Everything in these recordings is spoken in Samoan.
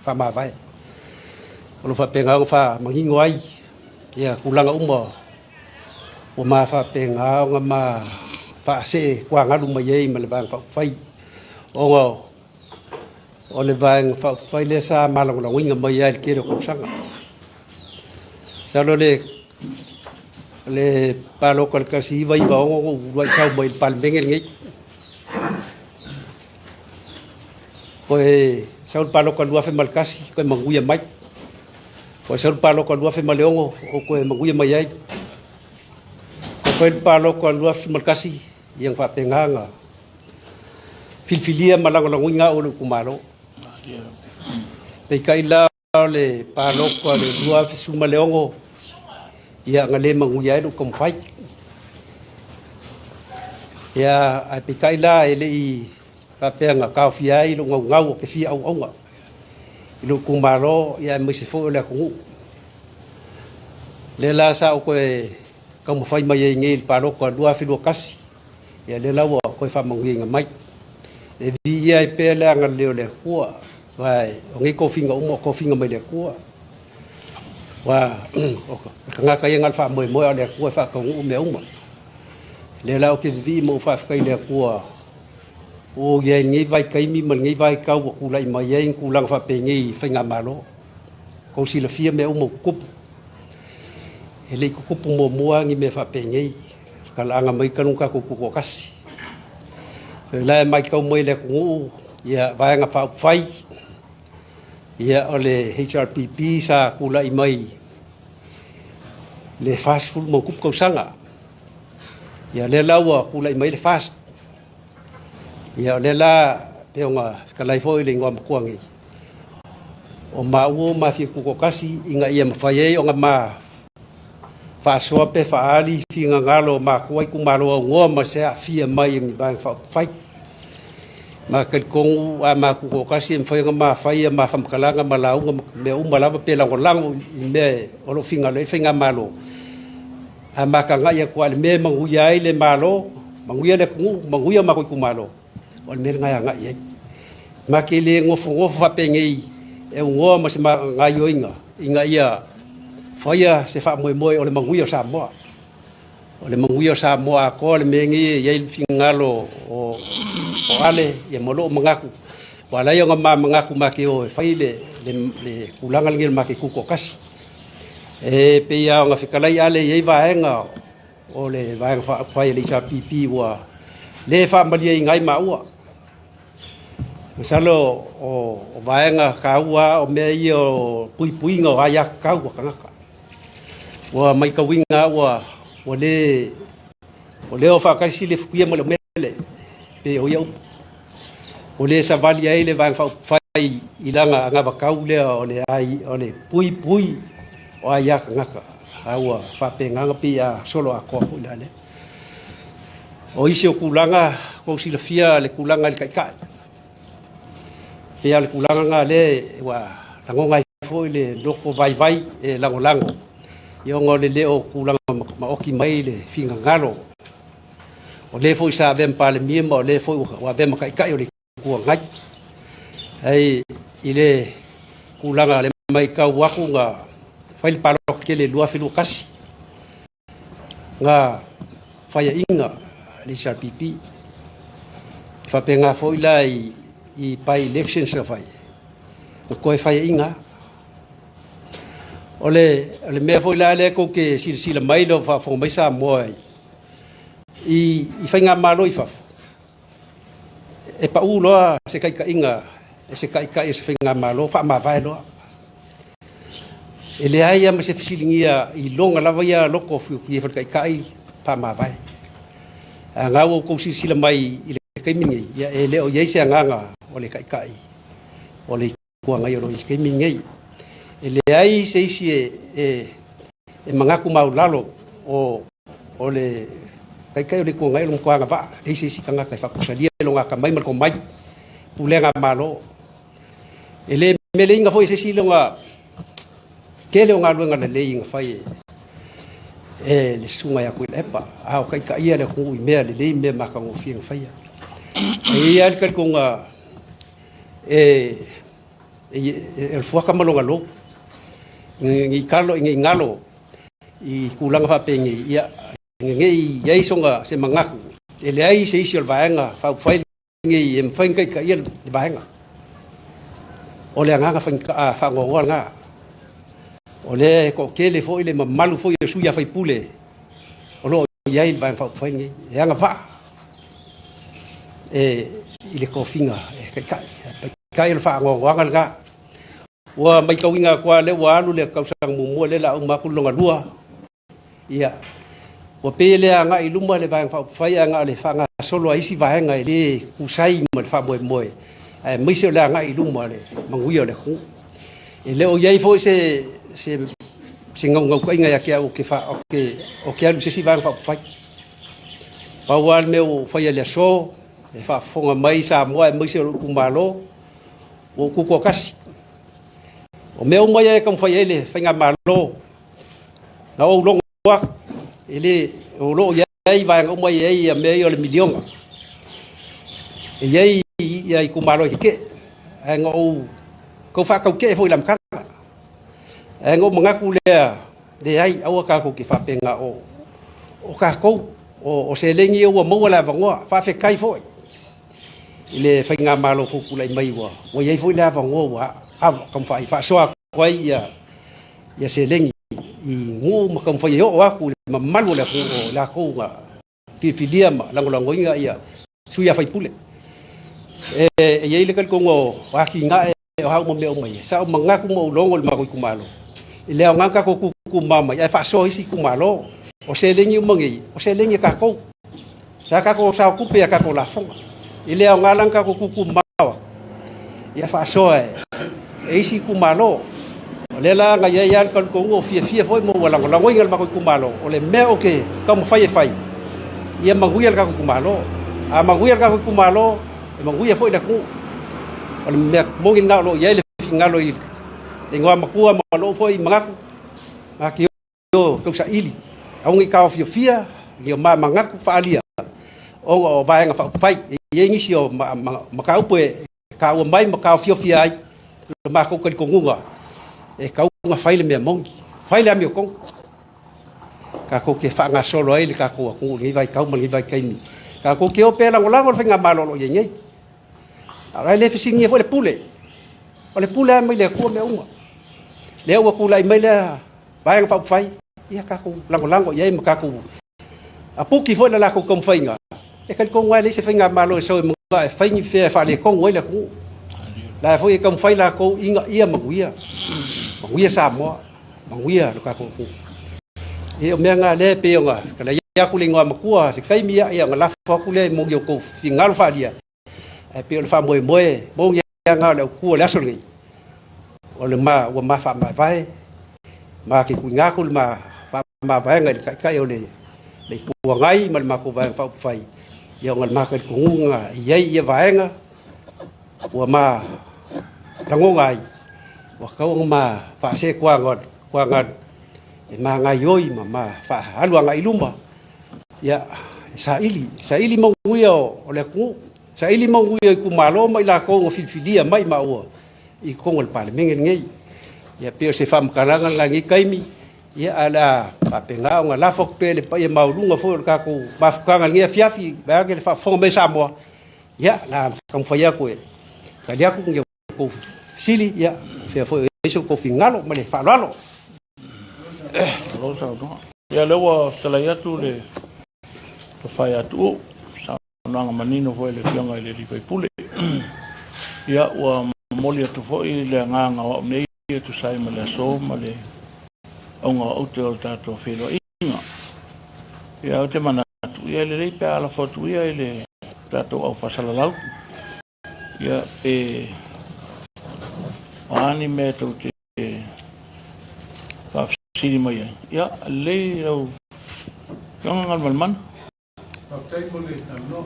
Faamavae. O lo o faapena ona faamanino ai ia tulaga uma ua ma faapena ona ma faasee tuagalu mai ai ma le Vaega Faaupufai, ona o le Vaega Faaupufai lea sa malagolagoina mai ai i le tele o tausaga. Masalo le palota i le 1996 na ou uluai sau mai i le Palemene lenei. Toe sau le palota i le 2001, toe manuia mai. Toe sau le palota i le 2006, ou toe manuia mai ai. Toe fai le palota i le 2011, ia na faapena ona filifilia ma lagolagoina au e lou itumalo. Peitai la o le palota i le 2016, ia na le manuia ai lou taumafai. Ia, ae peitai la e le i faapea na taofia ai lou naunau ou te fia auauna i lou itumalo, ia aemaise foi o le atunuu. Lea la sa ou toe taumafai mai ai nei i le palota 2021, ia lea la ua toe faamanuiaina mai. E viia ai pea le agalelei o le Atua, aua o nei tofiga uma o tofiga mai le Atua. Aua o le tagata ia na o le faamoemoe, a o le Atua e faataunuu mea uma. Lea la ou te vivii ma ou faafetai i le Atua ua ou i ai i lenei vaitaimi ma lenei vaitau ua tulai mai ai ni tulaga faapenei i faigamalo. Tou silafia mea uma ua tutupu. E le i tutupu muamua ni mea faapenei, talaaga mai talu ona tatou tutoatasi. O la e matau mai le atunuu, ia, Vaega Faaupufai, ia, o le HRPP sa tulai mai le 40+ tausaga. Ia, lea la ua tulai mai le FAST. Ia, o lea la pei ona fetalai foi le igoamatua nei, o maua ua mafia tutoatasi ina ia mafai ai ona ma faasoa pe faaali finagalo o matua itumalo aunoa ma se aafia mai i ni Vaega Faaupufai. Ma talitonu a matou toatasi e mafai ona ma faia ma faamatalaga ma lauga ma mea uma lava pe lagolago i mea o lo o finagalo i ai le faigamalo. A ma tagai atu lava i le mea e manuia ai le Malo, manuia le atunuu, manuia o matou itumalo, o le mea lena e agai i ai. Ma te le nofonofo faapenei e aunoa ma se gaoioiga ina ia faia se faamoemoe o le manuia o Samoa. O le manuia o Samoa atoa le mea lenei e i ai le finagalo o Ale ia ma lou manatu, ua ala ai ona ma manatu ma te o e fai le tulaga lenei o le matou tutoatasi. E pei lava ona fetalai Ale e i ai vaega o le Vaega Faaupufai a le HRPP ua le faamalieina ai maua. Masalo o vaega taua o mea ia o puipuiga o aiatatau a tagata. Ua matauina ua ua le ua le o faatasi le futia ma le umele, pei o ia upu. Ua le savali ai le Vaega Faaupufai i lana anavatau lea o le ai o le puipui o aia tagata, a ua faapena ona pei a solo atoa foi la lea. O isi o tulaga, ua silafia le tulaga i le taitai. Pei lava o le tulaga lena lea ua lagona ai foi le loto vaivai e lagolago, ia ona o le le o tulaga maoti mai le finagalo o le foi sa avea ma Palemia ma o le foi ua avea ma Taitai o le Itu Agai. Ae i le tulaga le matau atu na fai le palota tele i le 2021, na faiaina le HRPP. E faapena foi la i by-elections na fai, na toe faiaina lava. O le mea foi la lea tou te silasila mai o faafofoga mai Samoa i faigamalo i fafo, e pau loa se taitaiga e se taitai o se faigamalo faamavae loa. E leai lava ma se fesiligia i lona lava ia loto fiafia i le taitai faamavae. A na ua outou silasila mai i le taimi lenei, ia e le o i ai se agaga o le taitai o le Itu Agai o lo o i le taimi lenei. E leai se isi e manatu maualalo o le Taitai o le Itu Agai o le matua agavaa, e leai se isi tagata e faapusalia lona atamai ma le tomai, pulega Malo. E le meleina foi e se isi lona tele o galuega lelei na fai e le Susuga ia Tuilaepa, a o taitaia le atunuu i mea lelei ma mea matagofie na faia. E i ai lava le talitonuga e E o le fuaka ma lona lou. Nei kalo nei galo i tulaga faapenei, ia nei i ai soga se manatu e leai se isi o le Vaega Faaupufai lenei e mafai ona taitaia le Vaega. O le agaga faanoanoa lena. O lea e toatele foi le mamalu foi o sui usufono o lo o i ai i le Vaega Faaupufai lenei e agavaa e i le tofiga e taitai. Ae peitai o le faanoanoaga lena. Ua matauina atu lava o lea ua alu le tausaga muamua lea o le a uma atu le lona lua. Ia, ua pei e le agai i luma le Vaega Faaupufai ae na o le faagasolo a isi vaega e le tusa ai ma le faamoemoe, aemaise o le agai i luma o le manuia o le atunuu. E le o i ai foi se naunautaiga ia te au ou te alu i se isi Vaega Faaupufai. Pau lava le mea ua ou faia i le aso, e faafofoga mai Samoa aemaise o lou itumalo, ua ou tutoatasi. O mea uma ia e taumafai ai le faigamalo, na ou logo atu, e le, o lo o i ai vaega uma e i ai mea ia o le miliona. E i ai ia itumalo e tetee, ae na ou tau faatautee foi i le amataga. Ae na ou manatu lea, leai, aua tatou te faapena o tatou, o seleni ia ua maua le avanoa, faafetai foi i le faigamalo fou tulai mai ua i ai foi le avanoa ua taumafai faasoa atu ai ia seleni i nuu ma taumafai e oo atu i le mamalu o le atunuu o latou na filifilia ma lagolagoina ia sui usufono. E i ai le talitonuga o atinae o a uma mea uma ia, sa ou manatu ma ou logo i le matou itumalo, e le aoga tatou tutumama mai ae faasoa isi itumalo. O seleni uma nei, o seleni a tatou. Sa tatou sao tupe ia tatou lafoga. E le aoga la ona tatou tutumama ia faasoa e isi itumalo. O lea la na i ai lava le talitonuga ua fiafia foi ma ua lagolagoina le matou itumalo, o le mea ou te taumafai e fai, ia manuia le tatou itumalo. A manuia le tatou itumalo, e manuia foi le atunuu. O le mea moni lena o lo o i ai le finagalo i le igoa matua ma lou foi manatu, ma te o tausaili, aua ne i taofiofia ni o ma manatu faaalia ona o Vaega Faaupufai. E i ai nisi o mataupu e taua mai ma taofiofia ai lo matou talitonuga e tatau ona fai le mea moni, fai le amiotonu. Tatou te faagasolo ai le tatou atunuu i lenei vaitau ma lenei vaitaimi. Tatou te o pea e lagolago le faigamalo o lo o i ai nei. A o la e le fesiligia foi le pule. O le pule lava mai le Atua mea uma. Lea ua tulai mai lea Vaega Faaupufai, ia tatou lagolago i ai ma tatou apuki foi le latou taumafaiga. E talitonu lava e leai se faigamalo e sau e manao e fai ni fea e faaletonu ai le atunuu. La foi e taumafai latou ina ia manuia, manuia Samoa, manuia lo tatou atunuu. Ia o mea na lea e pei ona talai atu le igoa matua se taimi ia ona lafo atu lea i o outou finagalo faaalia. Ae pei o le faamoemoe moni lava o le autu o le aso lenei, o le ma, ua ma faamavae, ma te tuuina atu le ma faamavaega i le Taitai o le Itu Agai ma le matou Vaega Faaupufai, ia ona o le ma talitonuga e i ai ia vaega ua ma lagona ai, ua tatau ona ma faasee tuagalu e ma gaoioi ma ma faaalu agai i luma. Ia, e saili, saili manuia o le atunuu, saili manuia o itumalo ma i latou na filifilia mai maua i totonu o le Palemene lenei. Ia, pei o se faamatalaga lena i lenei taimi, ia, ae o le a faapena ona lafo atu pea i le paia maualuga foi o le tatou mafutaga i lenei afiafi, vaeane le faafofoga mai a Samoa, ia, o le a taumafai atu e tali atu ni a outou fesili, ia, o fea foi o i ai so outou finagalo. Ma le faaaloalo. Malo saunoa. Ia lea ua fetalai atu le tofa ia Tuuu, saunoaga manino foi a le Afioga i le sui usufono. Ia ua momoli atu foi le agaga o au nei e tusa ai ma le aso ma le auga o aute o le tatou feiloaiga. Ia ou te manatu, ia e lelei pe a lafo atu ia i le tatou aufaasalalau, ia pe o a ni mea tou te faafesili mai ai. Ia, lelei lau Afioga Galumalemana. Faafetai mo le avanoa.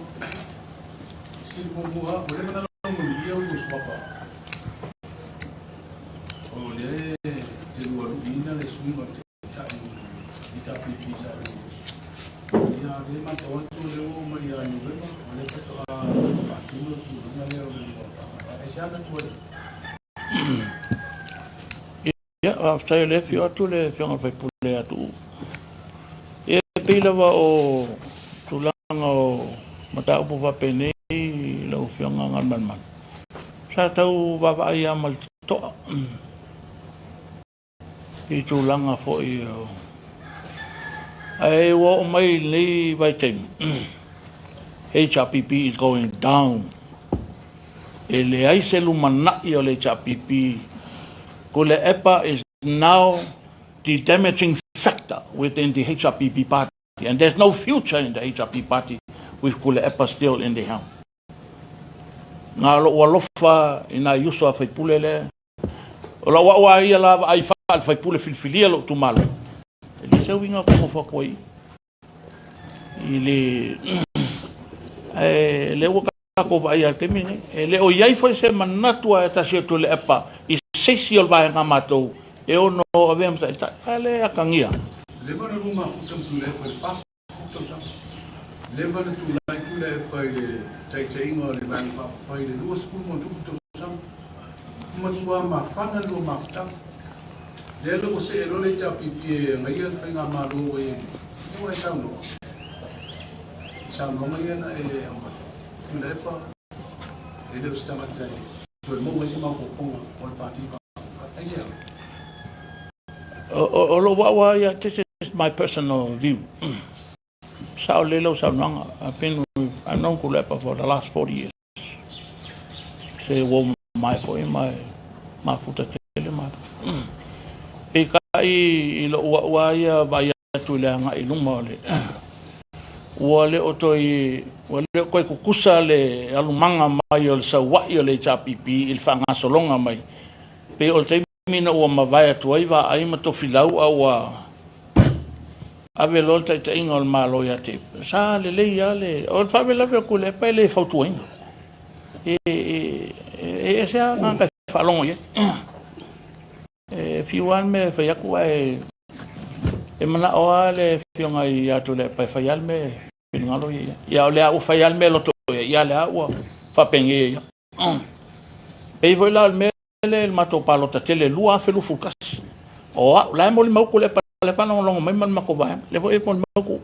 Fesili muamua, ua leva ona logonoia ulu suafa o lea e te lualuiina le suiga o le Taitai o le HRPP sa e Ia, o lea e matau atu o lea ua oo mai ia Novema, o lea faatoa faatino le tulaga lea o le lua faamavae. Aisea na tuai ai? Ia, faafetai o lea e afio atu le Afioga i le sui usufono ia Tuuu. Ia, e pei lava o tulaga o mataupu faapenei lau Afioga Galumalemana, sa tau vaavaai lava ma le totoa i tulaga foi o... Ae ua oo mai i lenei vaitaimi, HRPP is going down. E leai se lumanai o le HRPP. Tuilaepa is now the damaging factor within the HRPP party and there's no future in the HRP party with Tuilaepa still in the helm. Na o lou alofa i nai uso a faipule lea. O lau au a ia la vaai faale faipule filifilia lou itumalo. E le se uiga o nofo atu ai i le ae lea ua tatou vaai i le taimi lenei. E le o i ai foi se manatu a tasi o Tuilaepa i se isi o le vaega a matou e ono avea ma taitai. A lea e atagia. Leva na luma futa ma Tuilaepa i le 40 tausaga. Leva na tulai Tuilaepa i le taitaiga o le Vaega Faaupufai i le 20 tausaga. Matua mafana le lua mafutaga. Lea la ua see loa le HRPP e agaia le faigamalo ua i ai nei. Lea ua e saunoa. I saunoaga ia na e aumai, Tuilaepa e le o se tagata e toe maua ai se maopoopoga o le Pati Faaupufai. Aisea? O lou au lava ia, this is my personal view. Sao lelei lau saunoaga. I've been with, I've known Tuilaepa for the last 40 years. Se ua mamae foi ma e mafuta tele matou. Peitai i lou au lava ia vaai atu i le agai i luma o le ua le o toe ua le o toe tutusa le alumaga mai o le saua'i o le HRPP i le faagasologa mai pei o le taimi ina ua mavae atu ai Vaai ma Tofilau a ua ave loa le taitaiga o le Malo ia te sa lelei lava le o le faalavelave o Tuilaepa e le fautuaina e e ese lava tagata e faalogo i ai e fiu lava le mea e fai atu ae e manao lava le afioga ia Tuilaepa e fai lava le mea e finagalo ia i ai. Ia o lea ua fai lava le mea e loto i ai, ia lea ua faapenei ai. Pei foi la o le mea lea i le matou palota tele 2021. O au, la e molimau Tuilaepa, la e faalogologo mai ma le matou vaega, lea foi e molimau Tuuu.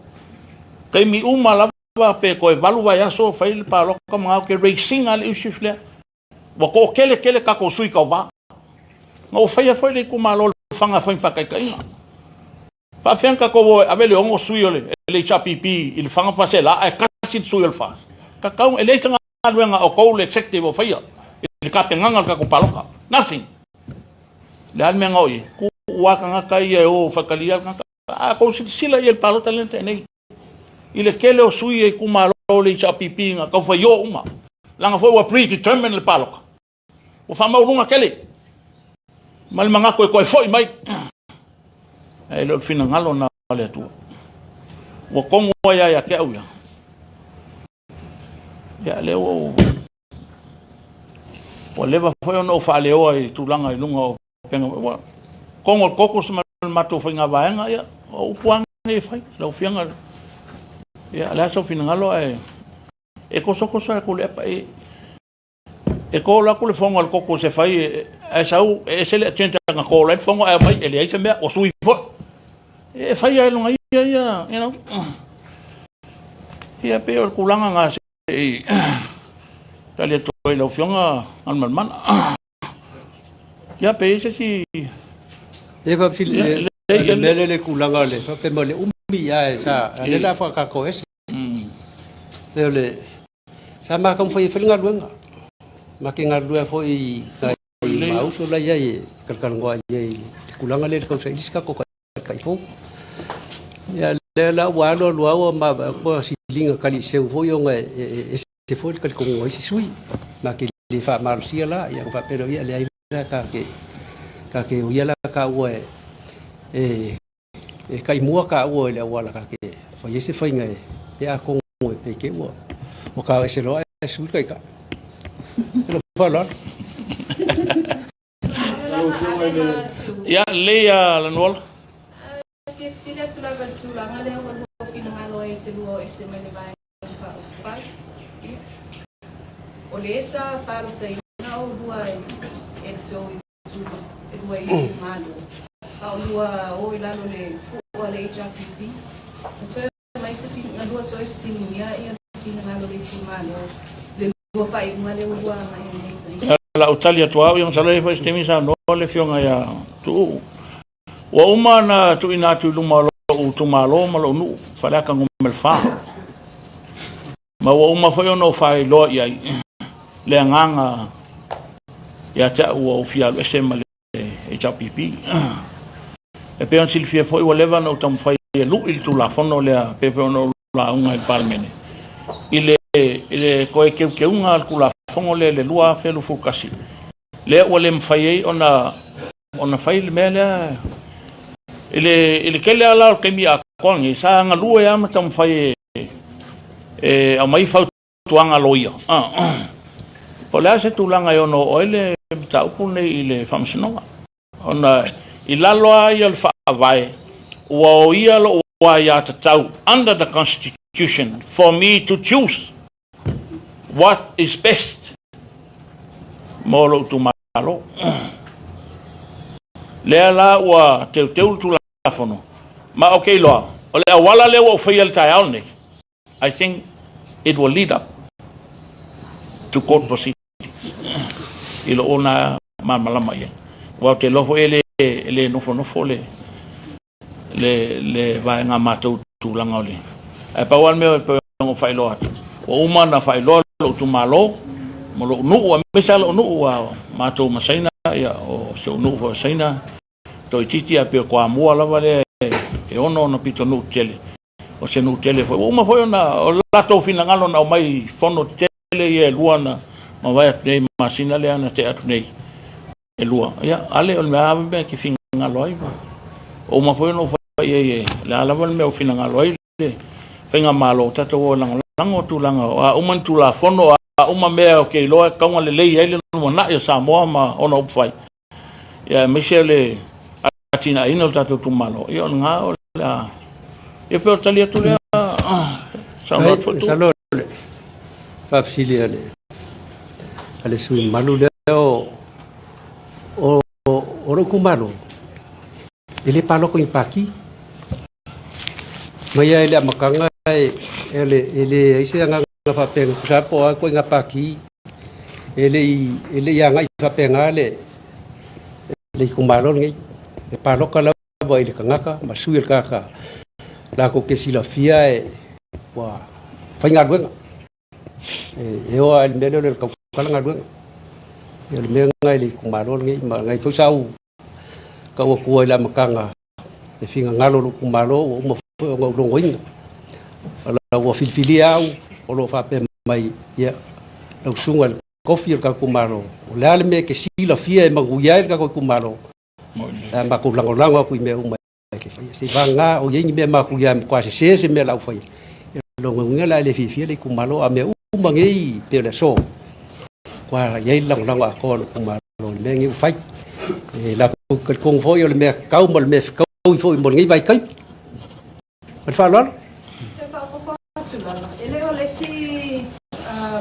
Taimi uma lava pe toe 8 vaiaso fai le palota ma ke raise ina le issues lea. Ua toatele tele tatou sui tauva. Na ou faia foi le itumalo o Lefaga e fai ma faataitaiga. Faafefea ona tatou o e ave le 6 sui o le HRPP i Lefaga ma Faleaseela ae tasi le sui o le FAST. Tatau, e leai se galuega a outou le executive o faia i le tapenaga o le tatou palota. Nothing. O le a le mea na oo i ai? Tuu lava tagata ia e o faitalia le tagata. A tou silasila i ai i le palota lea na tea nei, i le tele o sui e itumalo o le HRPP na tau faio uma, leaga foi ua predetermined le palota. Ua faamaualuga tele ma le manatu e toe foi mai. Ae le o le finagalo na o le Atua. Ua togo ai ia te au ia. Ia lea ua ou ua leva foi ona ou faaleoa i tulaga i luga o upega. Ua togo le koko ma le matou faiga vaega, ia o upu lava nei e fai lau Afioga. Ia o le a sou finagalo ae e tosotoso atu le apa e E call atu le fono a le koko se fai ae sau e ese le agenda na call ai le fono ae aumai e leai se mea ua sui foi. E fai lava e lona ia ia, you know. Ia pei o le tulaga na se i tali atu ai lau Afioga Galumalemana. Ia pe i ai se isi. E faafesili, le mea lea le tulaga o le faapea mai o le umi ae sa, a o lea o le a faatatou ese. Lea o le Sa ma taumafai e fai le galuega. Ma te galulue foi i nai mauso la i ai e talatalanoa i ai i le tulaga lea i le tausaili se tatou taitai fou. Ia lea la ua alu alu lava ua vaavaai atu ua siliga taliseu foi ona e ese foi le talitonuga o isi sui usufono. Ma te le faamalosia la, ia ona faapea lea, ia leai la ta te o ia la taua e E taimua taua i le auala ta te fai ai se faiga e atonu e pe te ua ua tao ese loa ae sui le taitai. I lou faaaloalo. Ia, lelei a Lanuola. Fia fesili atu lava i le tulaga lea ua lua finagalo ai e te lua o ese mai le Vaega Faaupufai. O le sa palotaina oulua e le tou. lua itumalo, a o lua o i lalo o le fua a le HRPP. Na toe aumai se na lua toe fesiligia le finagalo o le itumalo i le lua faaiuga lea ua lua agai ai i lenei taimi. Ia, o le a ou tali atu lava au ia, masalo e i ai foi se taimi saunoa le Afioga ia Tuuu. Ua uma ona tuuina atu i luma o lou itumalo ma lou nuu, Faleata Nu.4. Ma ua uma foi ona ou faailoa i ai le agaga ia te au ua ou fia alu ese ma le HRPP. E pei ona silafia foi ua leva ona ou taumafai e lui le Tulafono lea pei foi ona ou lauga i le Palemene i le, i le toe teuteuga o le Tulafono lea i le 2021, lea ua le mafai ai ona ona fai le mea lea i le, i le tele lava la o le taimi atoa lenei sa galue lava ma taumafai e, e aumai fautuaga a loia. Po o le a se tulaga e ono oo ai le mataupu lenei i le faamasinoga, ona i lalo lava ia o le faavae ua oia lou aiatatau under the constitution for me to choose what is best mo lou itumalo. Lea la ua teuteu le Tulafono, ma ou te iloa, o le auala lea ua ou faia i le taeao lenei, I think it will lead up to court proceedings i lou na malamalama i ai. Aua ou te iloa foi e le, e le nofonofo le, le, le vaega a matou tulaga o le... Ae pau lava le mea e pei ona ou faailoa atu, ua uma ona faailoa lou itumalo ma lou nuu, aemaise lava lou nuu, aua matou ma Saina, ia, o si ou nuu foi o Saina, toeitiiti ae pei o Toamua lava lea e ono ona pitonuu tetele, o se nuu tele foi. Ua uma foi ona, o le latou finagalo na aumai i fono tetele ia e lua na mavae atu nei i masina lea na tea atu nei. E lua. Ia, ale, o le mea lava mea e te finagalo ai. Ua uma foi ona ou fai i ai, o le a lava le mea ua finagalo ai le faigamalo, tatou o e lagolago tulaga, o a uma ni Tulafono, o a uma mea ou te iloa e tatau ona lelei ai le lumanai o Samoa ma ona upufai, ia aemaise o le atinaeina o le tatou itumalo, ia o lena o le a... Ia pei o le tali atu lea, saunoa atu foi Tuuu. Masalo o le faafesili a le a le sui mamalu lea o o o lou itumalo e le palota i ni pati. Mai lava i le amataga e e le e leai se agaga faapea tusa lava po o a ituaiga pati e le i e le i agai faapena le le itumalo lenei. E palota lava i le tagata ma sui o le tagata latou te silafia e ua faigaluega. E oo lava i le mea lea o le tautala galuega. O le mea lena i le itumalo lenei, ma na i ai foi sa ou tau atua i le amataga le finagalo o lou itumalo ua uma foi ona ou logoina. O la ua filifilia au o lo o faapea mai, ia, lau susuga i le tofi o le tatou itumalo, o le a le mea e te silafia e manuia ai le tatou itumalo, o le a matou lagolago atu i mea uma e te faia. Seiavagana o i ai ni mea matuia e matua sese se mea o le a ou faia, o lona uiga la e le fiafia le itumalo, a o mea uma nei pei o le aso, ua i ai le lagolago atoa o le itumalo i le mea lenei ua fai. E latou te talitonu foi o le mea tatau ma le mea fetaui foi mo lenei vaitaimi. Ma le faaaloalo. Se faaopoopo atu lava, e le o le isi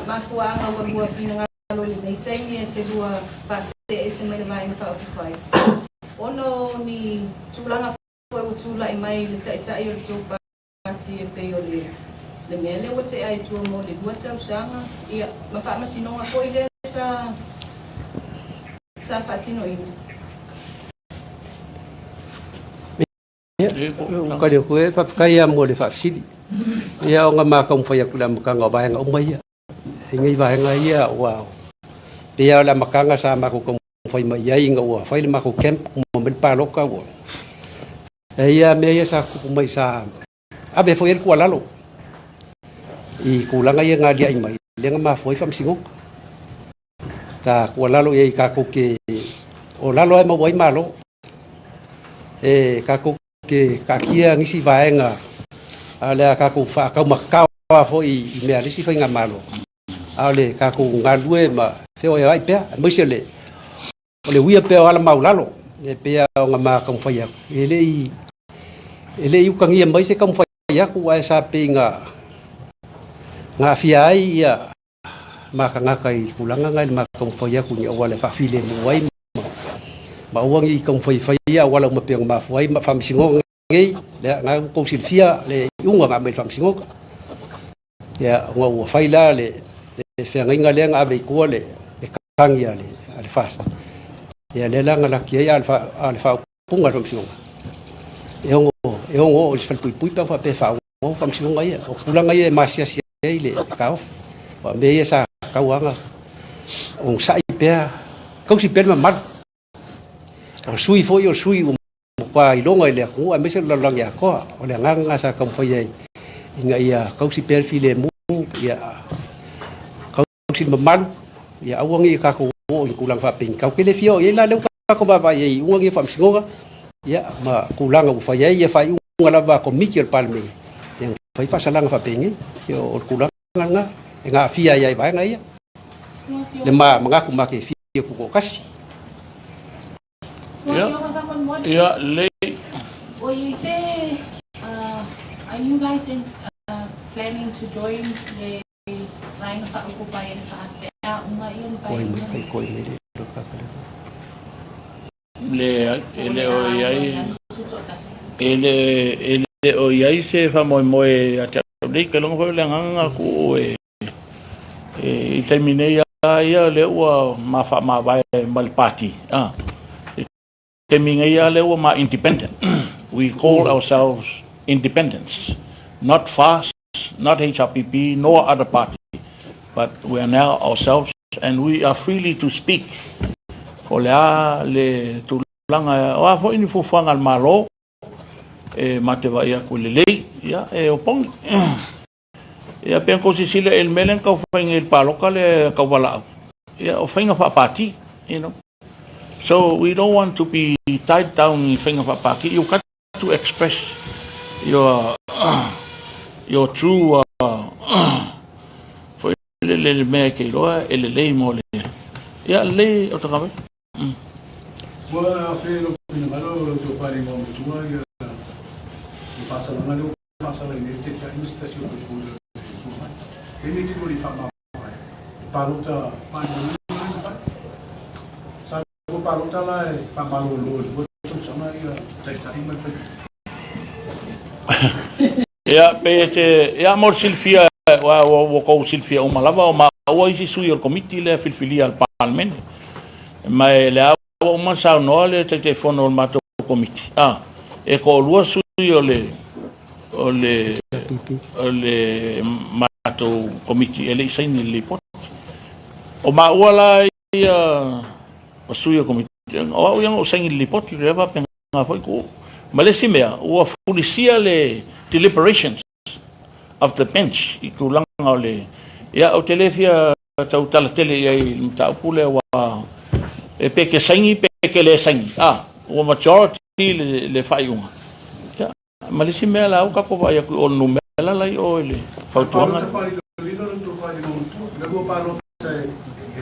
mafuaaga ua lua finagalo i lenei taimi e te lua faasee ese mai le Vaega Faaupufai, ona o ni tulaga foi ua tulai mai i le taitai o le tou pati e pei o le le mea lea ua tea i tua mo le 2 tausaga, ia, ma faamasinoga foi lea sa sa faatinoina. Ia, ua tali atu e, faafetai lava mo le faafesili. Ia, ona ma taumafai atu i le amataga o vaega uma ia. I nei vaega ia ua pei lava o le amataga sa matou taumafai mai i ai ina ua fai le matou camp uma mai le palota ua e ia mea ia sa tutupu mai sa ave foi ai le tuualalo i tulaga ia na aliae mai lea na mafua ai faamasinoga. Sa tuualalo i ai tatou te o lalo lava e maua ai malo. E tatou te taatia nisi vaega a o le a tatou faataumatatao lava foi i mea a le isi faigamalo, a o le tatou galulue ma feoeoeai pea, aemaise o le o le uia pea o ala maulalo e pei lava ona ma taumafai atu. E le i e le i utagia mai se taumafai atu ae sa pei na na aafia ai ia ma tagata i tulaga na i le ma taumafai atu i ni auala e faafilemu ai ma Ma aua ne i taumafai e fai ia auala uma pei ona mafua ai ma faamasinoga nei, lea na ua tou silafia le iuga na aumai i le faamasinoga. Ia, ona ua fai la le feagaiga lea na ave i tua le tagi a le FAST. Ia, lea la na laki ai, a o le faaupuga a le faamasinoga, e ono oo i se falepuipui pe a faapea e faaauau faamasinoga ia. O tulaga ia e masiasi ai le taofi. Aua o mea ia sa tatau lava ona onosai pea, tausi pea le mamalu. O le sui foi o le sui ua matua iloga i le atunuu aemaise o le lalolagi atoa. O le agaga lena sa taumafai ai ina ia tausi pea le filemu, ia tausi le mamalu, ia aua ne i tatou oo i tulaga faapeni. Tatou te le fia oo i ai la lea ua tatou vaavaai ai i iuga nei o faamasinoga, ia ma tulaga ua fai ai faaiuga lava a Komiti o le Palemene, ia na fai faasalaga faapenei. Ia o le tulaga lena e aafia ai lava i vaega ia le manatu ma te fia tutoatasi. Ia, ia, lelei. Well, you say, are you guys in, planning to join the Vaega Faaupufai e le FAST pe a uma ia le Koi mai, vaega? kai koi mai le lo ka ka le. Leai, e le o i ai, Tutoatasi. e le o i ai se faamoemoe ia te au nei, kailoga foi o le agaga kuu e, e, i taimi nei lava ia lea ua ma faamavae ma le pati, a. I taimi nei lava lea ua ma independent. We call ourselves independents, not FAST, not HRPP, nor other party, but we are now ourselves and we are freely to speak. O le a le tulaga, o a foi ni fuafuaga a le Malo, e ma te vaai atu lelei, ia, e opogi. Ia, pe kou silasila i le mea lea na tau fai nei i le paloka lea tau valaau, ia, o faiga faapati, you know. So we don't want to be tied down i faiga faapati. You got to express your true foi le mea e te iloa e lelei mo le, ia, lelei o tagata. Ua afea i lou finagalo o lau tofa i le igoa matua ia le faasalaga lea ua faasala i nei le Taitai ma se tasi o faipule o le Itu Agai. Kei nei tino i faamavae le palota faalilolilo lea na fai. Sa lua palota la e faamalolo i le 2 tausaga ia Taitai ma le faipule. Ia, pei e te, ia mo le silafia, ua outou silafia uma lava, o maua isi sui o le Komiti lea filifilia a le Palemene. Ma e lea ua uma ona saunoa le Taitaifono o le matou Komiti, a, e toalua sui o le, o le, o le matou Komiti e le i saini i le lipoti. O maua la ia o sui o le Komiti, o au ia na ou saini i le lipoti, lea faapena foi ku. Ma le isi mea, ua fulisia le deliberations of the bench i tulaga o le, ia, ou te le fia tautala tele i ai i le mataupu lea, ua e pe ke saini pe ke le saini, a ua majority le faaiuga. Ia, ma le isi mea la ua tatou vaai atu i o le numera la i o i le fautuaga. Palota faalilolilo lau tofa i le matua, la lua palota e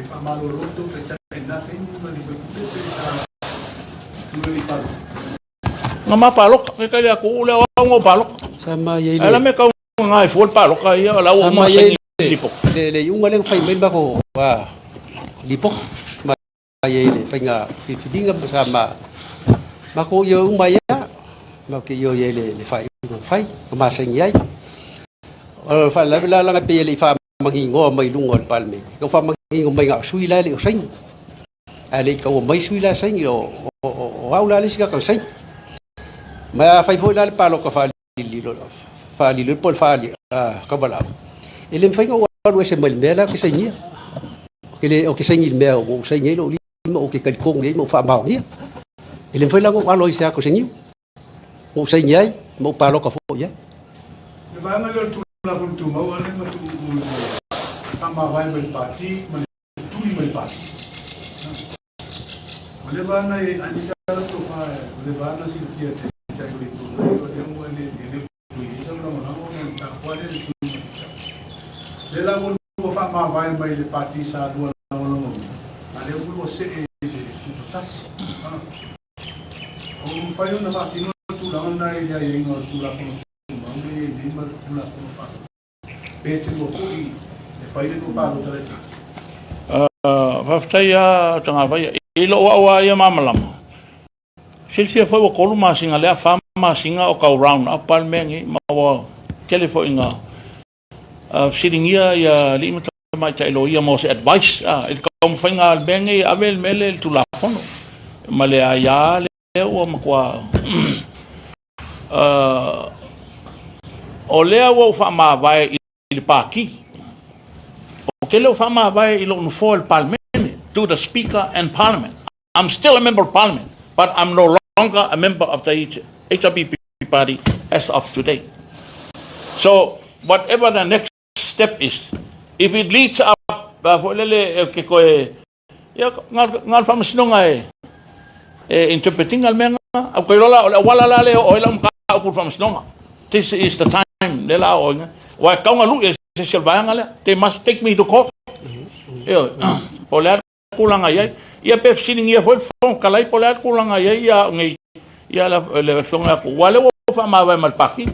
faamalolo tou taitai i lena taimi ma le faipule pe sa tulai i palota. Na ma palota, ke kai le atu lea o au na palota. Sa ma iai le. Ala me kau nga e fua le paloka ia, o la ua uma saini lipoti. Le iuga lea na fai mai le matou lipoti ma iai le faiga filifiliga ma sa ma matou ioe uma ai lava, matou te ioe ai i le faaiuga na fai ma masani ai. O le faalavelave la leaga e pei e le i faamaninoa mai luga o le Palemene, e tau faamanino mai na o sui la e le o saini, ae le i taua mai sui la e saini, o au la le isi tagata na saini. Ma afai foi la le palota faalililo po o le faakauvalau, e le mafai ona ou alu ese mai le mea la ou te sainia. Ou te saini i le mea ua ou saini ai lou lima, ou te talitonu i ai ma ou faamaonia. E le mafai la ona ou alo ai i se ata o se niu. Ua ou saini ai ma ou palota foi i ai. Le vaega lea o le Tulafono Tumau a lea na tuu i le faamavae mai le Pati ma le tuli mai le Pati. O le vaega e aemaise lava lau tofa, o le vaega silafia e Taitai o le Itu Agai, o lea ua le toe i ai sau lagolago ona o le mataupu lea i le sui usufono Taitai. O lea la ua lua faamavae mai le Pati sa lua lagolagoina, a lea ua lua see i le Tutoatasi. O mafai ona faatino le tulaga lena i le aiaiga o le Tulafono Tumau lea e i ai nei ma le Tulafono Faavae, pe te lua foi e fai le lua palota laitiiti. Faafetai lava Tagavaia. I lou au lava ia malamalama. Silafia foi ua 3 masina lea 4 masina o tau round up lava le mea lenei ma ua tele foi ina fesiligia ia alii ma tamaitai loia mo se advice i le taumafaiga o le mea lenei e ave le mea lea i le Tulafono ma le aia lea ua matua o lea ua ou faamavae i le Pati. Ou te le o faamavae i lou nofoa i le Palemene, to the Speaker and Parliament. I'm still a member of Parliament, but I'm no longer a member of the HRPP party as of today. So, whatever the next step is, if it leads up, foi lele e ke koe, ia, ngā le faamasinoga e, e interpretinga le mea ngā, au koe lola, o le awala la le o oi lau mataupu i le faamasinoga. This is the time, le la o inga. Wa e kaunga lui e se se vaega lea. They must take me to court. Ioe, po o le a tulaga i ai. Ia pe fesiligia foi le Fofoga Fetalai po o le a le tulaga i ai ia au nei, ia le Afioga ia Tuuu. Aua o lea ua faamavae ma le Pati.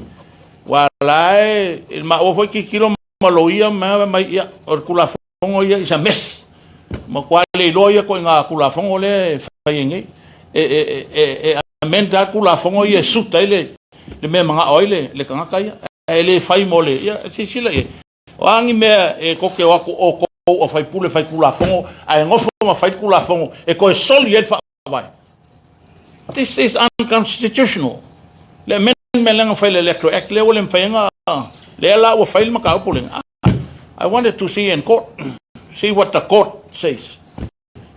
Aua o la e, maua foi tilotilo ma loia ma mai, ia, o le Tulafono ia is a mess. Matua le iloa ia ituaiga Tulafono lea e fai ai nei. E, e, e, e amend lava le Tulafono ia e suit ai le, le mea e manao ai le, le tagata ia. Ae le fai mo le, ia, silasila i ai. O a ni mea e tou te o atu outou o faipule faitulafono ae nofo ma fai le tulafono e toe soli ai le faavae. This is unconstitutional. Le amendment lea na fai i le Electoral Act lea ua le mafai ai ona, lea la ua fai le mataupu lena. I wanted to see in court, see what the court says.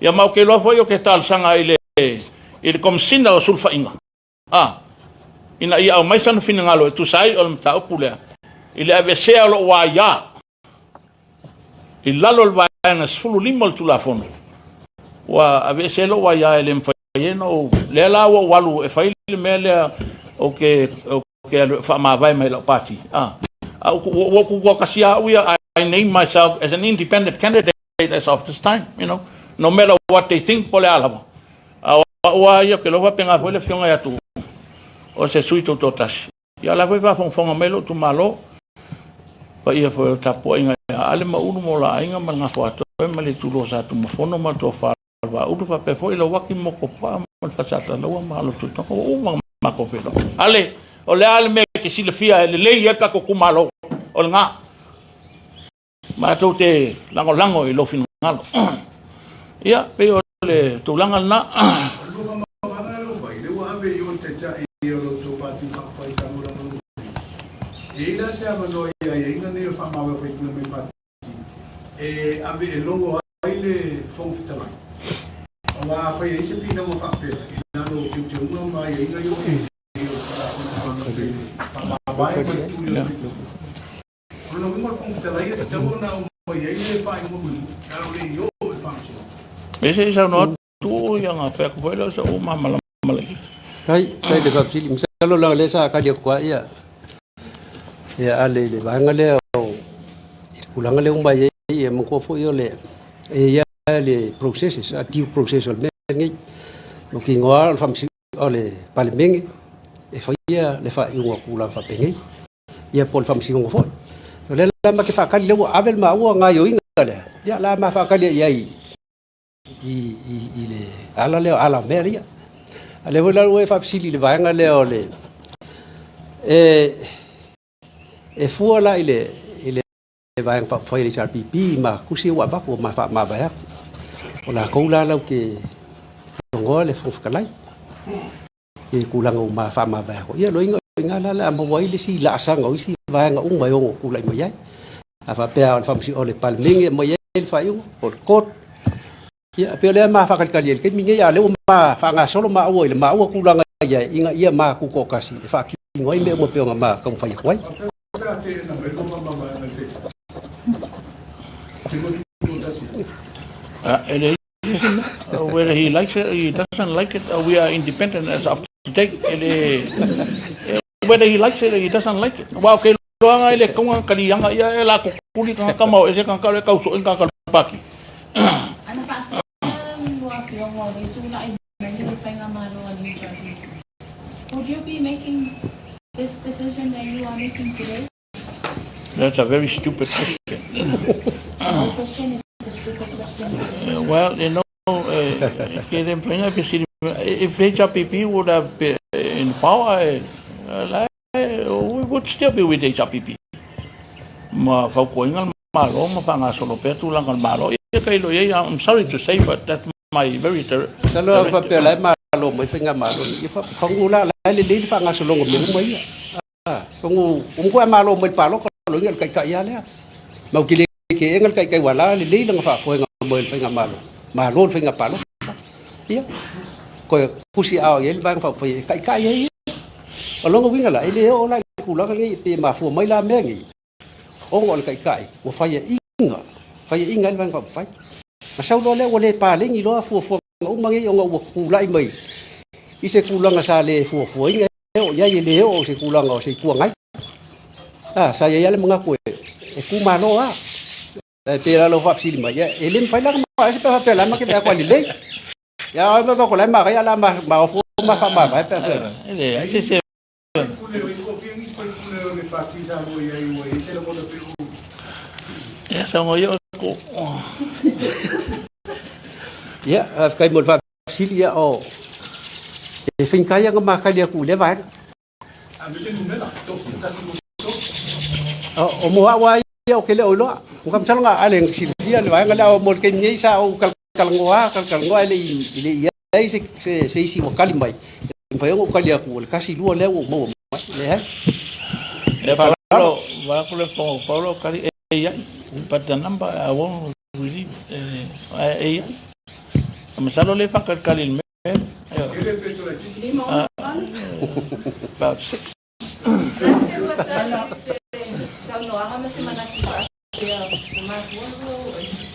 Ia ma ou te iloa foi ou te talosaga i le i le Komesina o Sulufaiga. A, ina ia aumai sana finagalo e tusa ai o le mataupu lea, i le aveesea o lou aia i lalo o le vaega 15 o le Tulafono, ua aveese ai lou aia e le mafai ai ona ou, lea la ua ou alu e fai le mea lea ou te, ou te alu e faamavae mai lau pati. A, a ua ou tutoatasi lava au ia, I name myself as an independent candidate as of this time, you know, no matter what they think, po o le a lava. A o au lava ia, ou te iloa faapena foi le afioga ia Tuuu, o se sui tutoatasi. Ia o la foi e faafogafoga mai lou itumalo, paia foi o le tapuaiga ia Ale ma Ulu ma o la aiga ma le Gafoatoe ma le itulua o Sa Tumafono ma le Tofa o le Vaaulu faapea foi Lauaki ma Mokopaa ma le Falesatalalaua ma Alo Tuitoga, ua uma ona matou feiloai. Ale, o le a le mea e te silafia e lelei ai le tatou itumalo, o lena. Matou te lagolago i lou finagalo. Ia, pei o le tulaga lena. O le lua faamavaga lea ua fai, lea ua ave i o le Taitai o lo outou Pati Faaupufai Samoa Lagolago nei. E i ai la se avanoa i aiaiga nei o le faamavae o faipule mai Pati e ave e logo ai le Fofoga Fetalai? Aua afai e i ai se finauga faapea i lalo o teuteuga ma aiaiga ia ua i ai nei o le Tulafono Faamavae ma le tuli o le faipule. O lona uiga o le Fofoga Fetalai e tatau ona aumai ai le faaiuga mulimuli, a o le i oo i le Faamasinoga. E se i saunoa atu ia ona fai atu foi lea o se ou malamalama laitiiti. Kai, kai le faafesili, masalo leaga lea sa kali atu ai ia, ia Ale i le vaega lea o i le tulaga lea ua mai ai, ia manatua foi o le, e i ai le processes, a due process o le mea lenei. O ke igoa o le faamasino, o le Palemene e faia le faaiuga o tulaga faapenei. Ia po o le faamasinoga foi. O lea la ma te faatali lea ua ave le maua gaoioiga lea, ia la ma faatali i ai i, i, i le ala lea, ala o mea ia. A lea foi la ua e faafesili i le vaega lea o le e, e fua la i le, i le vaega faaupufai a le HRPP ma tusi ua avatu ma faamavae atu. O latou la lau te logoa le Fofoga Fetalai. I le tulaga ua ma faamavae atu. Ia loiga o i ina la o le a maua ai le isi laasaga o isi vaega uma e ono tulai mai ai. A faapea o le faamasino, o le Palemene e aumai ai le faaiuga, po o le court. Ia, pei o lea ma faakalikali ai i le taimi lenei, a o lea ua ma faagasolo maua i le maua tulaga i ai, ina ia ma tutoatasi e faatino ai mea uma pei ona ma taumafai atu ai. Faafetai pe a teena mai lua faamavaega i le taimi. Te lua tutoatasi. E leai Whether he likes it or he doesn't like it, we are independent as of today. E le, whether he likes it or he doesn't like it. Wa ke loanga i le kaunga kalianga ia e la kukuli kanga kama o ese kanga le kau so inga ka paki. Ana faapea lua afioga o le tulai mai le faigamalo a le HRPP. Would you be making this decision that you are making today? That's a very stupid question. No question is a stupid question. Well, you know, ke le mafai ona fesili If HRPP would have been in power, we would still be with HRPP. Ma fautuaina le Malo ma faagasolo pea tulaga o le Malo. Ia tailo i ai, I'm sorry to say, but that's my very Masalo a faapea o la e malo mai faigamalo nei, ia fagu la, la e lelei le faagasologa o mea uma ia. Fagu, ua matua malo mai le palota, o lona uiga o le taitai lava lea. Ma ou te le teena le taitai ua la lelei lana faafoega mai le faigamalo, malo le faiga palota. Ia, toe tusi aao i ai le Vaega Faaupufai e taitai ai ia. O lona uiga la, e le oo la i le tulaga lenei pe mafua mai la mea nei, ona o le taitai ua faiaina, faiaina ai le Vaega Faaupufai. Na sau loa lea ua le paleni loa fuafuaga uma nei ona ua tulai mai i se tulaga sa le fuafuaina e oo i ai, e le oo i se tulaga o se Itu Agai. Sa i ai lava le manatu e tumalo lava. E pei la lou faafesili mai, ia e le mafai la ona maea se pe a faapea o la e make atu a lelei. Ia a oi ko la e manaia la ma ofo ma faamavae pe a faapea. E leai se se. Ia saunoa ia oe ko. Ia, faafetai mo le faafesili, ia o e faigata ia ona ma tali atu i lea vaega. O mo au lava ia ou te le o iloa. Ua masalo na ale na silafia le vaega lea, a mo le taimi nei sa ou talatalanoa lava, talatalanoa ae le i i ai se isi ua tali mai. E mafai ona ou tali atu o le tasi lua lea ua ou maua mai. Leai. E Paulo, vaeatu le fofoga o Paulo, tali e i ai. But the number I won't release, e i ai. Masalo le faatalitali i le mea. About 6. Ase ua tali se saunoaga ma se manatu faapea ua mafua lua o ese.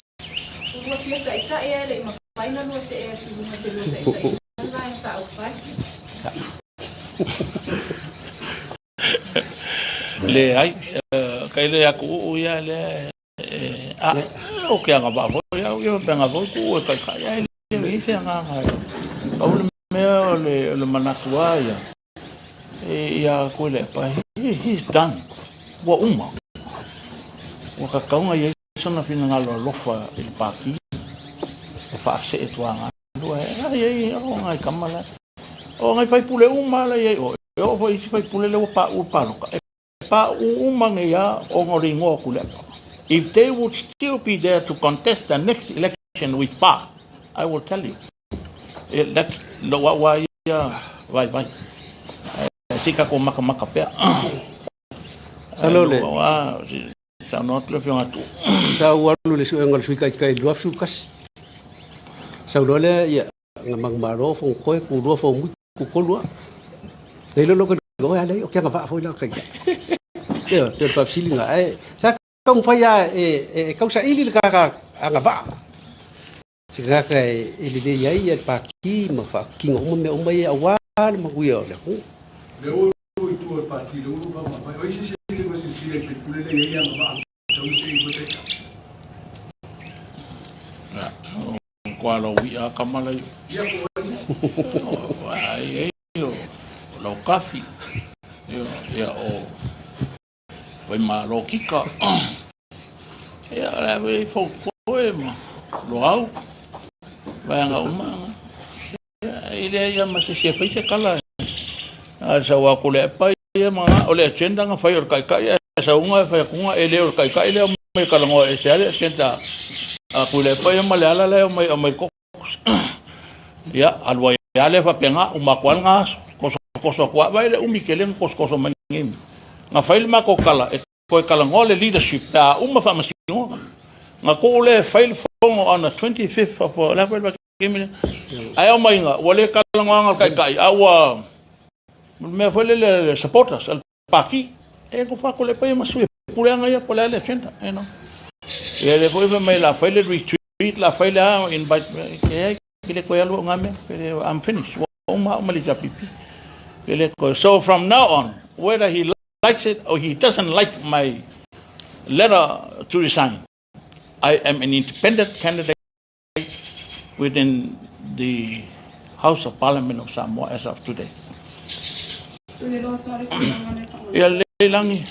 Ua lua fia taitai ae le i mafai na lua see atu i luga te lua taitaiina le Vaega Faaupufai. Leai, kai le aku uu ia lea E, a, o ke agavaa foi au, ia faapena foi kuu e kaikai ae le i ai se agaga e. Pau le mea o le, o le manatu lava ia, e, ia Tuilaepa, he, he's done. Ua uma. Ua tatau ona i ai sona finagalo alofa i le Pati e faasee tuaga lua e ai ai o ngai kama la. O ngai faipule uma la i ai oe. E oo foi i isi faipule lea ua paʻu i le palota. E Paʻu uma nei a ona o le igoa o Tuilaepa. If they would still be there to contest the next election with fa, I will tell you. That's lou au a ia vaivai. Ae se i tatou makamaka pea. Masalo le. Lou au a saunoa atu le Afioga Tuuu. Sa ou alu i le suega o le Sui Taitai i le 2011. Sau loa lea, ia, Nga manumalo fonotoe kulua fomui kutolu a. Nei lolo ka o ale o ke va foi la kai. Ia, pe pa sili nga ai. Sa taumafai a e e tausaili le kaka aga vaa. Se kaka e e lelei ai ia le paki ma faakino uma mea uma ia aua le manuia o le atunuu. Le ulu i tua o le pati, le ulu faamavae. O ai se isi e le silasila i faipule le i ai agavaa tau se i fataitau. Kua lau ia kama lai. Ia ko ai. Ai ai o lau kafi. Ia ia o wai malo kika. Ia la wei fo koe ma lo au. Vai anga uma anga. Ia i le ia ma se se fai se kala. A sa wa ko le pa ia ma o le agenda nga fai o le kai kai sa unga fai kunga e le o le kai kai le mai kalangoa e se ale agenda a ku le pa ia ma le ala le mai o mai ko ia alu ai ale faapena uma atu ai nga aso kosokoso atu ai vai le umi tele na kosokoso mai nei na fai le matou tala e toe talanoa le leadership pe a uma faamasinoga na tuu lea e fai le fono on the 25th of o le a foi le vaitaimi lea ae aumaiga ua le talanoaga o le taitai a ua mea foi lele supporters a le Paki, e ko whako le paia ma sui pule anga ia po le ale agenda, you know. Ia le foi fai mai la fai le retreat, la fai le a invite ke ai ke le koe alu o ngā mea, ke le I'm finished. Ua uma au ma le JPP. Ke le koe. So from now on, whether he likes it or he doesn't like my letter to resign, I am an independent candidate within the House of Parliament of Samoa as of today. Ia lelei lagi.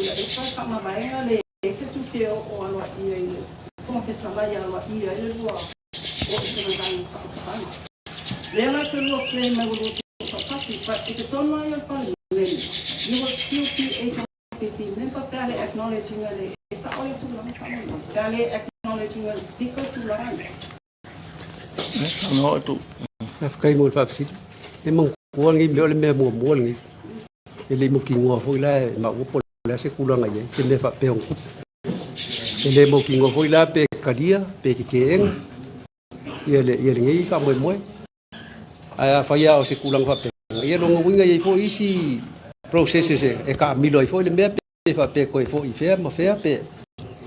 Tuilaepa e faamavaega le se tusi e oo aloaia i le Fofoga Fetalai e aloaia ai le lua o ese mai Vaega Faaupufai. Lea la te lua claim mai ua lua tuufaatasi but i totonu lava ia o le Palemene you will still be HRPP member pe a le acknowledge ina le e sao ia tulaga faamolemole pe a le acknowledge ina le Speaker tulaga ia. Faafetai mo le faafesili. E manatua lenei mea o le mea muamua lenei. E le i mautinoa foi la e maua po o le a se tulaga i ai, se mea faapea ona tupu. E le mautinoa foi la pe talia pe teteena ia le, ia lenei faamoemoe. Ae afai lava o se tulaga faapena, ia lona uiga e i ai foi isi processes e taamilo ai foi le mea pe faapea e toe foi i fea ma fea pe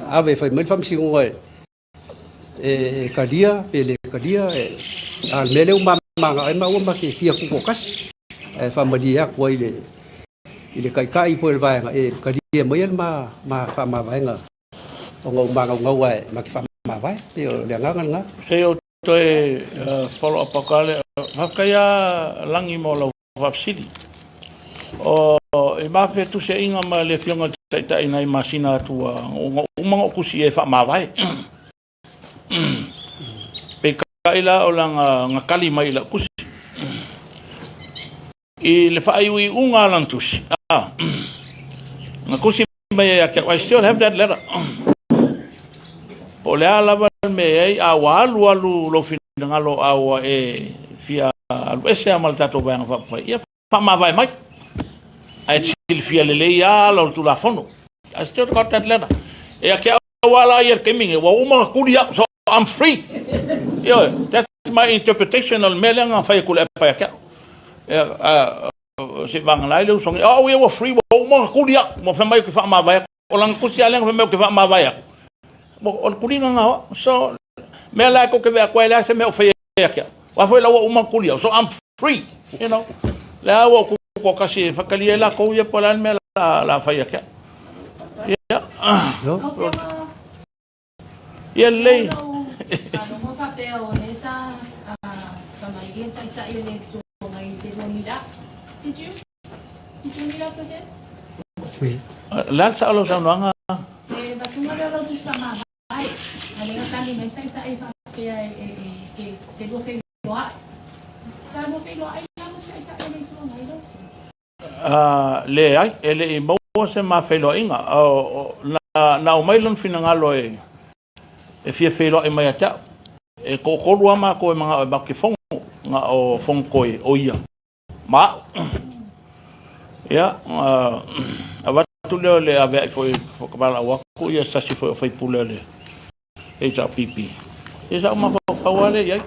ave e fai mai le faamasinoga e e talia pe le talia, a o le mea lea ua manao ai maua ma te fia tutoatasi ae faamalie atu ai i le taitai foi o le vaega e talia mai le ma faamavaega ona ua magaugau ae ma te faamavae pei o le agaga lena. Se i ou toe follow up atu lava lea. Faafetai lava Lagi mo lau faafesili. O e ma fetusiaiga ma le Afioga i le Taitai nai masina atu ua uma ona ou tusi i ai e faamavae. Peitai la o lana na tali mai i lau tusi. I le faaiuiuga a lana tusi, na tusi mai ai ia te au, I still have that letter. Po o le a lava le mea e i ai, a ua alu alu lou finagalo a ua e fia alu ese lava ma le tatou Vaega Faaupufai, ia faamavae mai. Ae silafia lelei lava ala o le Tulafono. I still got that letter. Ia te au lava la ia i le taimi lenei, ua uma ona tuli au, so I'm free. Ioe, that's my interpretation o le mea lea na fai e Tuilaepa ia te au. Ia, se i vagana ai le usoga, o au ia ua free, ua uma ona tuli au, ua fai mai ou te faamavae atu. O lana tusi lava lea na fai mai ou te faamavae atu. O le tuliga lena o au. So, mea la e tou te vea atu ai, leai se mea o faia ia te au. Aua foi la ua uma ona tuli au. So I'm free. Lea ua ou tutoatasi e faatalia ai latou ia po o le a le mea la fai ia te au. Ia. Ia lelei. O le a le sao o lau saunoaga? Leai, e le i maua se ma feiloaiga. Na aumai lona finagalo e fia feiloai mai ia te au. E toatolu lava matou e manao e matou te fono, na o Fonotoe o ia ma au. Ia, avatu lea o le aveai foi valaau atu ia se tasi foi o sui usufono o le HRPP. Ia sa ou mafaufau lava lea i ai.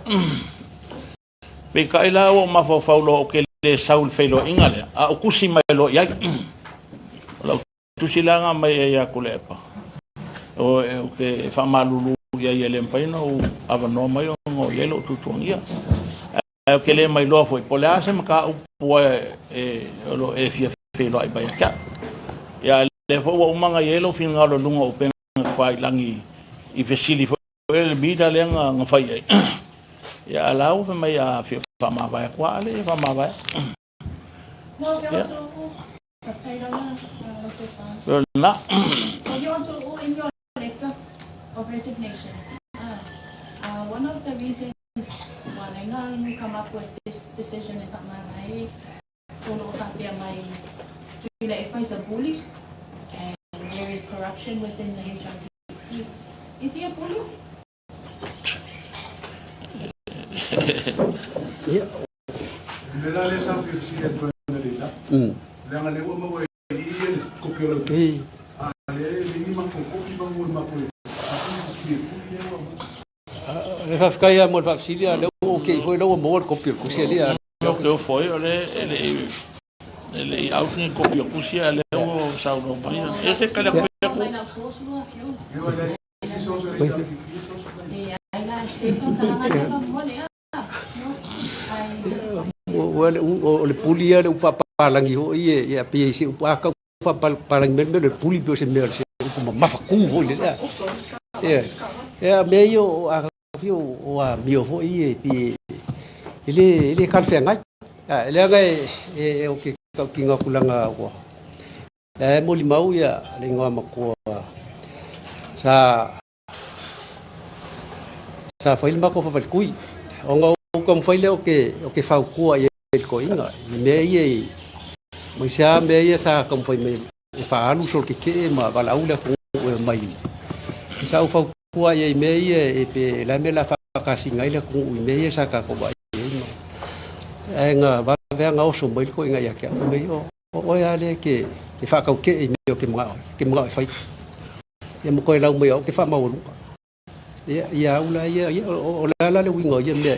Peitai la ua ou mafaufau loa ou te le sau i le feiloaiga lea, a ou tusi mai loa i ai. O lau tusi la na aumai ai ia Tuilaepa, ou te faamalulu i ai e le mafai ona ou avanoa mai ona o i ai lou tuatuagia. Ae ou te le mailoa foi po o le a se mataupu o lo o e fia feiloai mai ia te au. Ia, a lea foi ua uma ona i ai lou finagalo i luga o upega tafailagi i fesili foi le mida lea na fai ai. Ia, a la ua fai mai a fia faamavae atu lava, a lea ia faamavae. Ia. Na. Letter of resignation. One of the reasons why you come up with this decision e whakamana o lo o faapea mai Tuilaepa is a bully and there is corruption within the HRPP. Is he a bully? Le la le sa fia fesili atu ai analeila, leaga lea ua maua i i le kopi o lau tusi, a lea e leai ni matou kopi ma mo le matou e faatusi e puli lea ua maua. E faafetai lava mo le faafesili, a o lea ua ou te i foi o lea ua maua le kopi o le tusi alii. Ou te ofo ai o lea e le i out ni kopi o tusi a o lea ua saunoa mai. E se tali atu pea ku. O le puli ia o le upu faapapalagi foi ia pei se upu a tau faapapalagi mai le mea o le puli pei o se mea o se upu mamafa tu foi lea. Ia, ia mea ia o a o amio foi ia e pei e le talafeagai. Leaga e, ou te tautino atu leaga ua. E molimau ia le igoa matua sa sa fai le matou faafalikui ona ou taumafai lea ou te fautua i ai i le toeaina i mea ia i aemaise lava mea ia sa taumafai mai e faaalu solo tetee ma valaau le atunuu e omai. Sa ou fautua i ai i mea ia e pe o le a le mea o le a faatasiga ai le atunuu i mea ia sa tatou vaai ai ma ae na vave lava ona oso mai le toeaina ia te au fai mai, o oe lava lea e te faatautee i mea ou te manao ai, ou te manao e fai. Ia ma toe lau mai au ou te faamaualuga. Ia, ia au la ia, ia, o le a la le uiga o ia mea,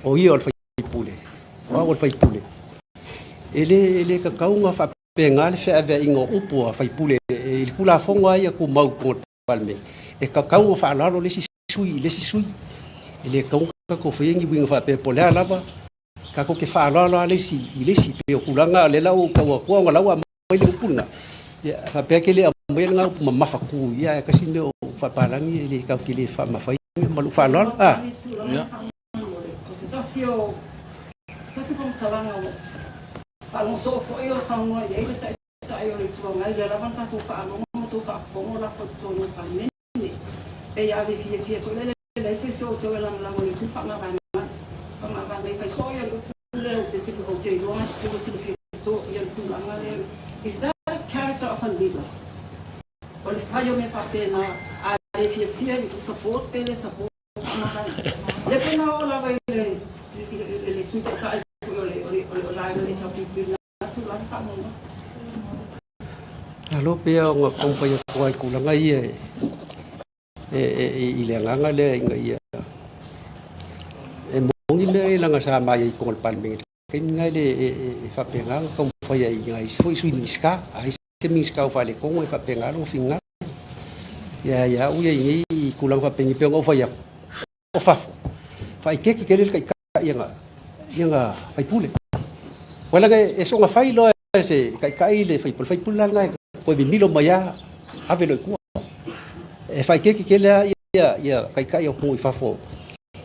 o ia o le faipule, o au o le faipule. E le, e le tatau ona faapena le feaveaiga o upu a faipule i le Tulafono lava ia tumau i totonu o le Palemene. E tatau ona faaaloalo le isi sui i le isi sui. E le tatau ona tatou faia ni uiga faapea po o le a lava, tatou te faaaloalo lava le isi i le isi. Pei o tulaga lea la ua ou tau atua ona o la ua aumai le upu lena, ia faapea e te le aumaia lena upu mamafa tu ia ae tasi mea o faapalagi e le tatou te le faamafaina ma lou faaaloalo. A. Ia. O se tasi o tasi o faamatalaga ua faalogo soo foi o saunoa i ai le Taitai o le Itu Agai, lea lava na tatou faalogo ma tou faafofoga o lafo i totonu o le Palemene. Pei a le fiafia foi lele leai se isi o outou e lagolago i le itu faamavae mai. Faamavae mai fai soo ia le upu lea ou te ou te iloa na ua silafia to ia le tulaga lea. Is that a character of a leader? O le fai o mea faapena a le fiafia i support pe le support faamavae mai. Lea pei na oo lava i le i le Sui Taitai foi o le o le o le vaega o le HRPP na tulaga faamoemoe. Malo pea ona taumafai atu lava i tulaga ia i le agaga lea ina ia e moni mea ia leaga sa ma i ai i totonu o le Palemene i le taimi lena e le e faapena ona taumafai ai i nai isi foi Sui Minisita. A i ai se Minisita ua faaletonu e faapena lona finagalo. Ia ia au ia i nei tulaga faapenei pei ona ou fai atu, o fafo, faaeteete tele le taitai i ana faipule. Ua leaga e soona fai loa e se taitai le faipule, faipule la lena e toe mimilo mai lava ave loa i tua. E faaeteete tele lava ia taitai o atunuu i fafo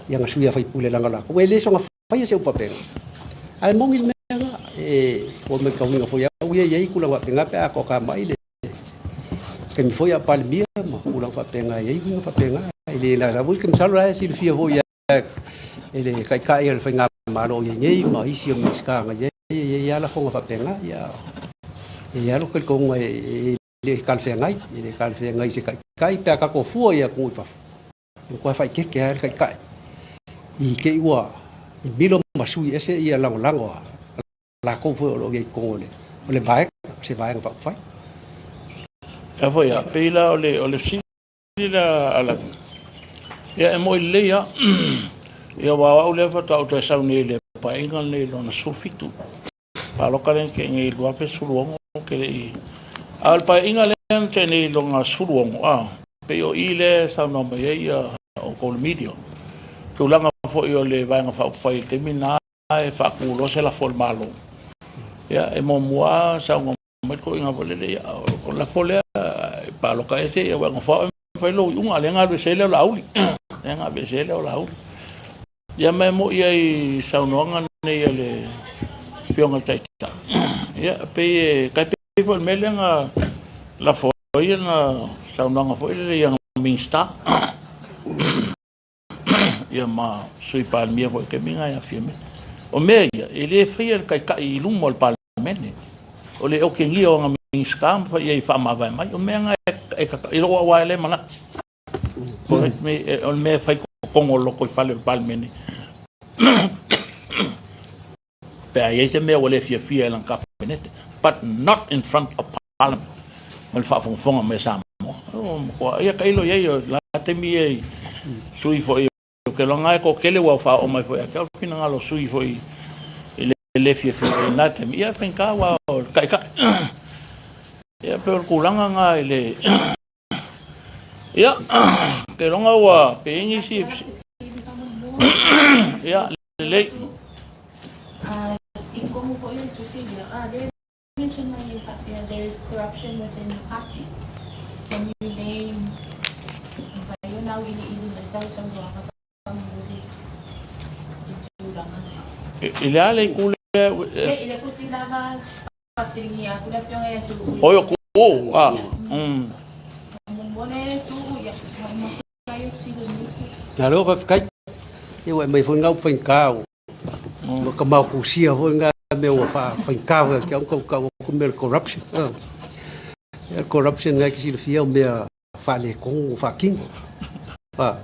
i ana sui faipule leaga o latou e le soona faia se upu faapena. Ae moni le mea lena, e ua matauina foi au ia e i ai tulaga faapena pe a toatamai le taimi foi a o Palemia ma tulaga faapena e i ai uiga faapena. E le lava foi, masalo la e silafia foi e le Taitai o le Faigamalo o i ai nei ma isi o Minisita na i ai, e i ai lava lafoga faapena. Ia, e i ai lava lou talitonuga e le talafeagai, e le talafeagai i se Taitai pe a tatou fua i atunuu i fafo, e matua faaeteete lava le Taitai i te i ua mimilo ma sui ese ia lagolago a latou foi o lo o i ai i totonu o le vaega, o se vaega faaupufai. A foi a, pei la o le, o le fesili la a Lagi, ia e moi lelei lava. Ia aua o au lea faatoa ou toe sau nei i le Paeaiga lenei i lona 17. Palota lea na tea nei i le 2016 ou te le i... A o le Paeaiga lea na tea nei i lona 16, a, pei o i lea e saunoa mai ai ia outou le media. Tulaga foi o le Vaega Faaupufai i le taimi lena e faatu loa se lafo a le Malo, ia e muamua lava saunoa mai le toeaina foi lele, ia o le lafo lea e palota ese ia ua e nofo au e fai lou iuga, lea na alu ese ai lea o Laauli. Lea na aveese ai lea o Laauli. Ia ma e moi ai i saunoaga nei a le Afioga i le Taitai, ia pei e tai pei foi o le mea lea na lafo ai ana saunoaga foi lele i ana Minisita. Ia ma Sui Palemia foi i le taimi lena e aafia mai. O mea ia, e le faia e le Taitai i luma o le Palemene. O le okegia o ana Minisita ma fai i ai e faamavae mai. O mea na e i lou au lava lea manatu. Correct me, o le mea e fai i totonu o le lotoifale o le Palemene. Pe a i ai se mea ua le fiafia e lana Kapeneta, but not in front of Parliament, ma le faafogafoga mai a Samoa. O matua, ia tailo i ai, o la taimi ia i sui foi, ou te iloa na e toatele ua faaoo mai foi ia te au le finagalo o sui foi i le le fiafia i lena taimi, ia e faigata aua o le taitai. Ia pei o le tulaga na i le Ia, ou te iloa ua pe i ai nisi Ia, lelei. I kohu foi o le tusi lea, a lea e mention mai e faapea there is corruption within the party. Can you name, mafai ona auiliili mai sau saunoaga faamulimuli i tulaga lea? I le a le itu lea? I le tusi lava faafesiligia atu le afioga ia Tuuu. Oi, o o, a. Faamolemole Tuuu, ia, ua mafai ona sileniu. Malo faafetai. Ia ua e aumai foi lena upu faigata ua ka maotusia foi lena mea ua faafaigata foi ia te au ona tautau atu mea o le corruption. Ia le corruption lena e te silafia o mea faaletonu ua faatino. O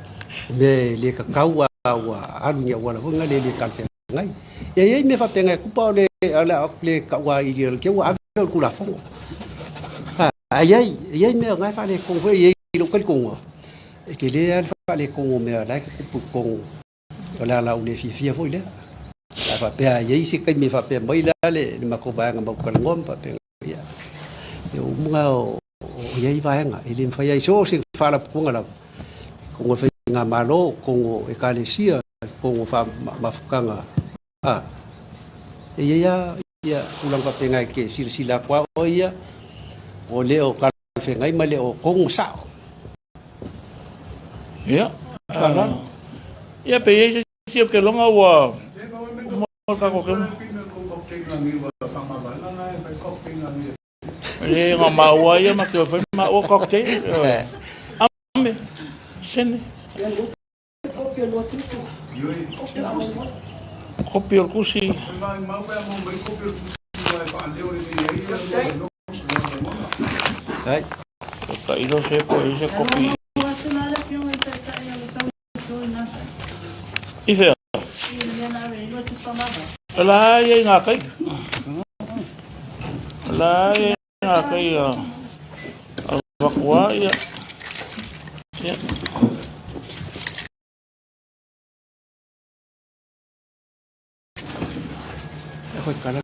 mea e le tatau a ua alu i ni auala foi lena le talafeagai. Ia e i ai mea faapena e tupu a o le a le tauailia i te i ua ave o le Tulafono. Ae i ai, e i ai mea o lena e faaletonu foi, e i ai i lou talitonuga, e tele lava le faaletonu o mea o la e tutupu i totonu o le ala ua le fiafia foi lea. A faapea a i ai se taimi e faapea mai la le matou vaega matou talanoa ma faapena, ia, o uma lena o i ai vaega e le mafai ai so o se faalapotopotoga lava, i totonu o le faigamalo, i totonu o ekalesia, i totonu o mafutaga, e i ai lava ia tulaga faapena e te silasila atu lava oe ia, o le o talafeagai ma le o tonu ma sao. Ia, faaaloalo. Ia, pe i ai se isi o keloga ua uma le tatou taimi. E ngā maua ia ma te fai maua cocktail. Ame, sene. Kopi o le kusi. Ai. Ka ilo se po i se kopi. I whea? La ia i ngā kai. La ia i ngā kai a wakua ia. Ia. E hoi kala.